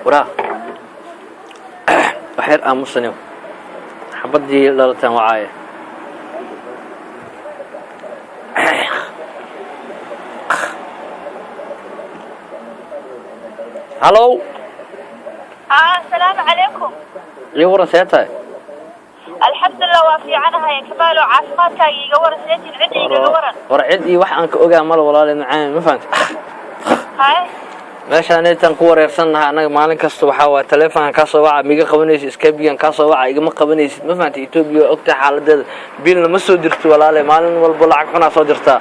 Waraa, wax yar aamusaniw, xabaddii dhalataan wacaaye. Hallow. Asalaamu calaykum. Ii waran, see tahay? Alxamdulilah, waa fiicanahay Kamaalo, caafimaadkaaga iiga waran, seetin cidda igaga waran. War cid iyo wax aan ka ogaa mala, walaale macaan, ma fahamta? Hay. Meeshaan intaan ku wareersannahay annaga, maalin kasta waxaa waaya taleefonkan kaa soo waca, miiga qabanaysid, Skype-gan kaa soo waca, igama qabanaysid, ma fahamta? Etoobiya waa ogtahay xaaladeeda, biilna ma soo dirto walaale, maalin walba lacag xunaa soo dirtaa.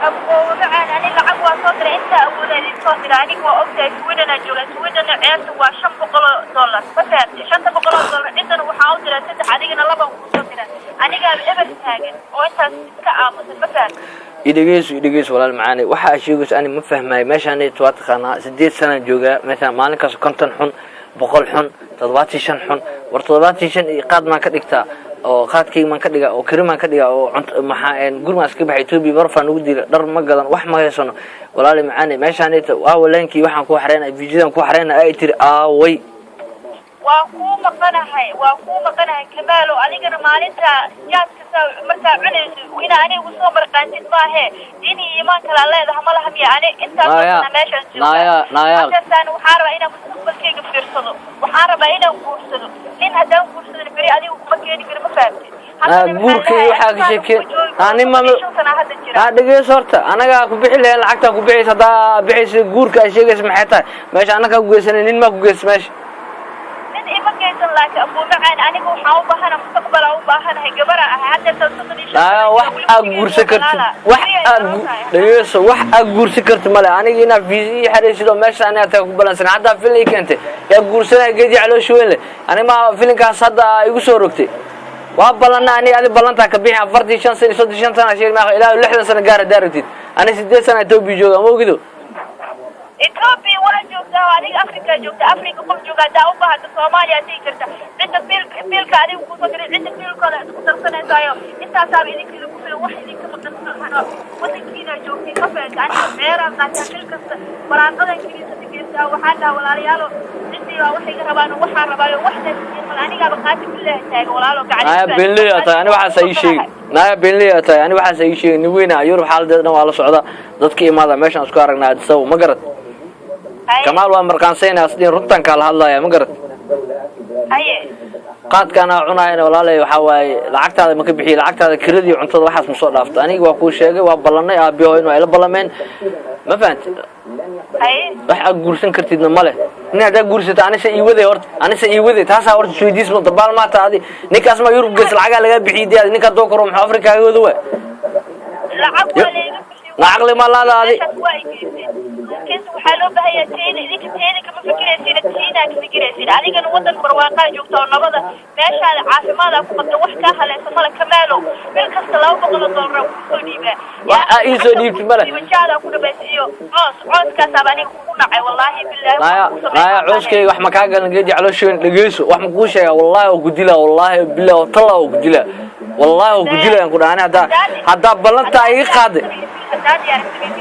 Aboowe macaan, ani lacag waa soo diray, intaa awooda idin soo diray. Aniga waa ogtahay, Sweden-aa jooga, Sweden-na ceerta waa $500, ma fahamtay? $500 ciddana waxaa u diraa saddex, adigana labaan kuu soo diraa. Anigaaba eber taagan oo intaas iska aamusan, ma fahamtay? Idhegeyso, idhegeyso walaal macaane, waxa aa sheegayso ani ma fahmayo. Meeshaan waa taqaanaa, 8 sanaan joogaa meeshaan, maalin kasta 50 xun, 100 xun, 75 xun. War 75 iyo qaad maan ka dhigtaa, oo qaadkayga maan ka dhigaa, oo keri maan ka dhigaa, oo cunto maxaa gurimaan iska baxay? Etoobiya barfaa nagu dila, dhar ma gadan, wax ma haysano, walaali macaane. Meeshaan aawa laankii waxaan ku xareynay, fiisadan ku xareynay ay tiri aaway? Waa kuu maqanahay, waa kuu maqanahay Kamaalo. Adigana maalinta jaadka saa markaa cunayso ina aniga soo marqaantid maahe, diin iyo iimaan kalaa leedaha ma laha miya? Ani intaas Naaya, sana meeshaan jooga. Naaya, naaya. Haddeertaan waxaan rabaa inaan mustaqbalkayga fiirsado, waxaan rabaa inaan guursado nin. Haddaan guursadana beri adiga kuma keeni karo, ma fahamtid? Naa, guurkayga waxaa ka sheekeen naa nin ma 5 sana hadda jira. Naa dhegeyso, horta anagaa ku bixi lahayn, lacagtaa ku bixaysa haddaa bixaysa. Guurka ay sheegaysa maxay tahay? Meesha annagaa ku geysanay, nin maa ku geysa meesha? Nin ima geysan, laakiin abuu macaan, aniga waxaan u baahana mustaqbal aan u baahanahay, gabara ahay haddeertaan 35. Naaya, wax aad guursan kartid, wax aad dhegeyso, wax aad guursan kartid male. Aniga inaad fiisa ii xaraysid oo meesha aniga taa ku balansan, haddaa filin ii keentay, yaa guursanaya geedii caloosha weyn leh? Ani ma filinkaas hadda igu soo rogtay? Waa ballanna, ani adi ballantaa ka bixi. 45 sano, 35 sana sheeg maaqa, ilaa 60 sano gaar haddaa rabtid. Ani 8 sana Etoobiya jooga, ma ogido? Ethiopia waa joogtaa oo adiga Africa joogta. Africa qof jooga haddaa u baahata, Soomaaliya tegi karta. Cidda biilka adiga kusoo diray, cidda biilkooda isku darsanaysaayo, intaasaaba idinka idinku filan, wax idinka maqan malahan. Wadankiina joogtay, ma fahamta? Aniga ceeraan qaataa bil kasta, waraaqadan kiniisada geystaa. Waxaan dhaha, walaalayaalo, ciddii baa waxay iga rabaan, waxaan rabaayo waxna mal. Anigaaba qaati billahi taaga, walaalo gacan. Naaya, beenley aa tahay, ani waxaas ii sheegi. Naaya, beenley aa tahay, ani waxaas ii sheegi. Nin weyna Yurub xaaladeeda dhan waa la socda, dadka imaada meeshaan isku aragnaa Addis Ababa, ma garad? Kamaal waa marqaansayna asdin, runtan kaala hadlaya, ma garad? Haye. Qaadkaan aa cunaayana walaalay, waxaa waaye lacagtaada ma ka bixiye, lacagtaada kiradii cuntada waxaas ma soo dhaafto. Aniga waa kuu sheegay, waa ballanay, aabiyo hooyan waa ila ballameen, ma fahanti? Haye. Wax aad guursan kartidna ma leh. Nin haddaa guursata, anise iiwaday horta, anise iiwaday, taasaa horta isweydiis ma dabaal maata adi. Ninkaas ma Yurub gees lacagaa lagaa bixiyay dee adi, ninkaa doo karo muxuu Afrika kaaga wada waa? Lacag waa layga bixiyey. Na caqli ma laada adi. Meeshaas waa igeyseen, laakiinse waxaa loo baahanyaa tayda. Idinka tayda kama fikiraysiin, tiinaa ka fikiraysiin. Adigana wadan barwaaqaa joogta oo nabada, meeshaada caafimaad ku qabta, wax kaa halaysa male. Kamaalow, bil kasta $200 kusoo dhiibaa. Wax aa ii soo dhiibtid male. Jaadaa ku dhamaysa iyo coos, cooskaasaaba aniga kugu nacay, wallaahi bilaahi. Naaya, naaya, cooskayga wax ma kaa galan, geedi caloosheen. Dhegeyso, wax ma kuu sheegaa? Wallaahi oo ku dilaa, wallaahi billah oo talla oo ku dilaa, wallaahi oo ku dilayaan ku dhaha. Ani haddaa ballantaa iga qaaday.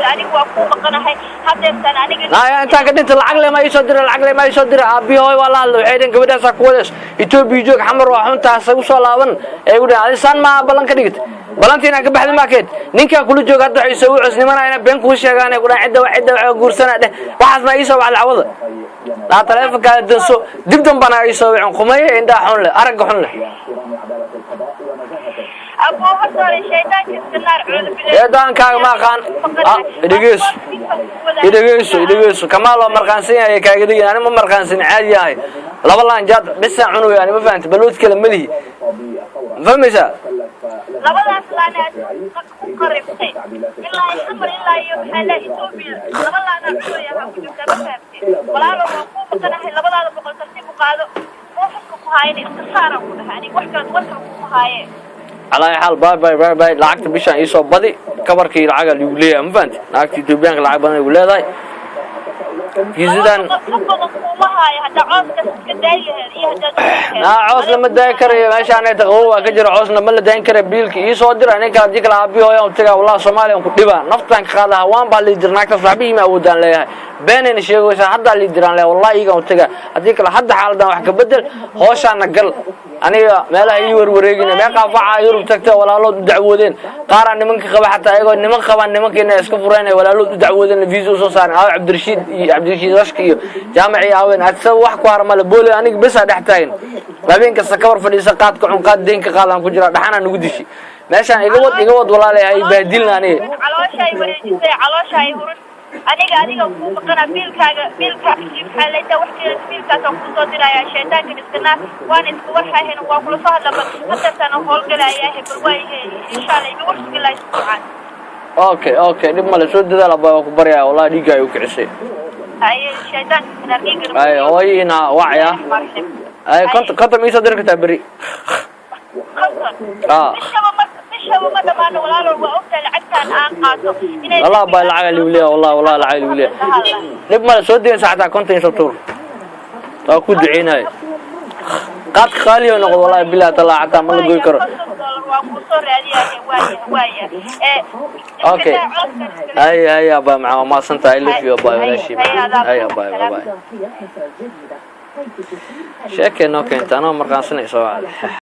Aniga waa kuu maqanahay hadeertaan aniga. Naaya, intaan ka dhinta lacag le ma iisoo dira, lacag le ma iisoo dira. Aabbiyo hooy waa la hadla, waxay dhaheen gabadhaasaa ku wadeys, Etoobiya joog, Xamar waa xuntaas, u soo laaban. Ee igu dhaheen adi saan maa ballan ka dhigit, ballantii inaan ka baxdi maa keed. Ninkaa kula jooga hadda waxay soo cos nimanaa inaa been kuu sheegaan, ku dhahan cidda cidda waxay guursana dheh. Waxaas maa iisoo wacda cawada? Laa, taleefonkaada danso, dib dambana iisoo wicin. Qumaye, indhaha xun leh, aragga xun leh. Abuu, horta hore shaydaanka iska naar, cuudu billahi. Eedaankaaga ma aqaan. Ah, idhegeyso, idhegeyso, idhegeyso. Kamaal waa marqaansan yahay kaaga dhigin. Ani ma marqaansan, caadi ahay, laba laan jaad bisaan cunugay ani, ma fahamta? Balood kale malihi, ma fahmaysaa? Labadaas laanaad ku qaribtay ilaa iyo Xamar, ilaa iyo maxaa laa Etoobiya, laba laanaa cunaya ha ku jirtaa, ma fahamtay? Walaalo, waa kuu maqanahay, 200 tartiib u qaado. Muuxuska ku haayana iska saaraan ku dhahay, aniga wax kale war kale kuma haaye. Calaa xaal, bye bye, bye bye. Lacagta bishaan iisoo badi, kabarkii lacagaa ligu leeyahay, ma fahamti? Lacagta Etoobiyaanka lacag badan igu leedahay. Fiisadan Ka badan kuuma haayo haddaa cooskaas iska daayi laheed iyo haddaad Naa, coos lama daayi karayo. Meeshaan ay taqawo waa ka jira, coosna ma la daayin kara. Biilka ii soo dira ninka, haddii kale aabihi hooyaan u tagaa. Wallahi Soomaaliya ku dhibaa, naftaan ka qaada. Hawaan baa lii dira, naagtaas waxba iima awoodaan leeyahay. Beenayna sheegaysaa, haddaa lii diraan leeyahay. Wallahi iigaan u tagaa. Haddii kale hadda xaaladan wax ka bedel, hooshaana gal. Aniga meelaha ii warwareegina. Meeqaa facaa Yurub tagta, walaalood u dacwoodeen? Qaaraa nimanka qaba, xataa ayagoo niman qabaan nimankiina iska fureen ay walaalood u dacwoodeen, visa usoo saareen. Aawe Cabdirashiid iyo Cabdirashiid Rashki iyo Jaamaci aawen? Adsaba wax ku hara male. Boole aniga besaa dhex taagan, habeen kasta kabar fadhiisa, qaadka cun, qaad deyn ka qaadaan ku jira. Dhaxanaa nagu dishi meeshaan. Iga wad, iga wad walaalay, hay baadilna aniga. Caloosha ay wareejisay, caloosha ay hurin. Aniga adiga kuu maqana biilkaaga, biilkaaga maxaa laytaa wax jira, biilkaasaan kuusoo diraya. Shaydaankan iska naar, waana iska warhahen, waa kula soo hadla. Bal haddaasaan howlgalayaa. Bal waayahe, insha Allah iga warsugi lahay isbuucaan. Okay, dhib male, soo dadaal abaa, waa ku baryaa. Wallahi dhiigga ay u kicisay. Haye, shaydaanka iska naar dhiigana. Ay hooyiina wacya. Ay 50 iisoo diri kartaa beri? 50? Ah. Bishaba ma, bishaba ma dhamaano walaalo. Waa ogtahay lacagtaan aan qaato inay Wallah baa lacag ligu leeyahay, wallahi, wallahi lacag ligu leeyahay. Dhib male, soo deynsa xataa 50 isoo tuur, waa ku duceynayo. Qaadka qaaliyo noqdo, wallahi billahi taala, xataa ma la goy karo. $50 waa kuusoo raadiyaya. Waaya, waaya ee. Okay. Hay hay abaa macaa, waa mahadsantahay. I love you abaa, walaashii macaa. Hay abaa, bye bye. Sheekay noo keenta anoo markaansanay soo wacday.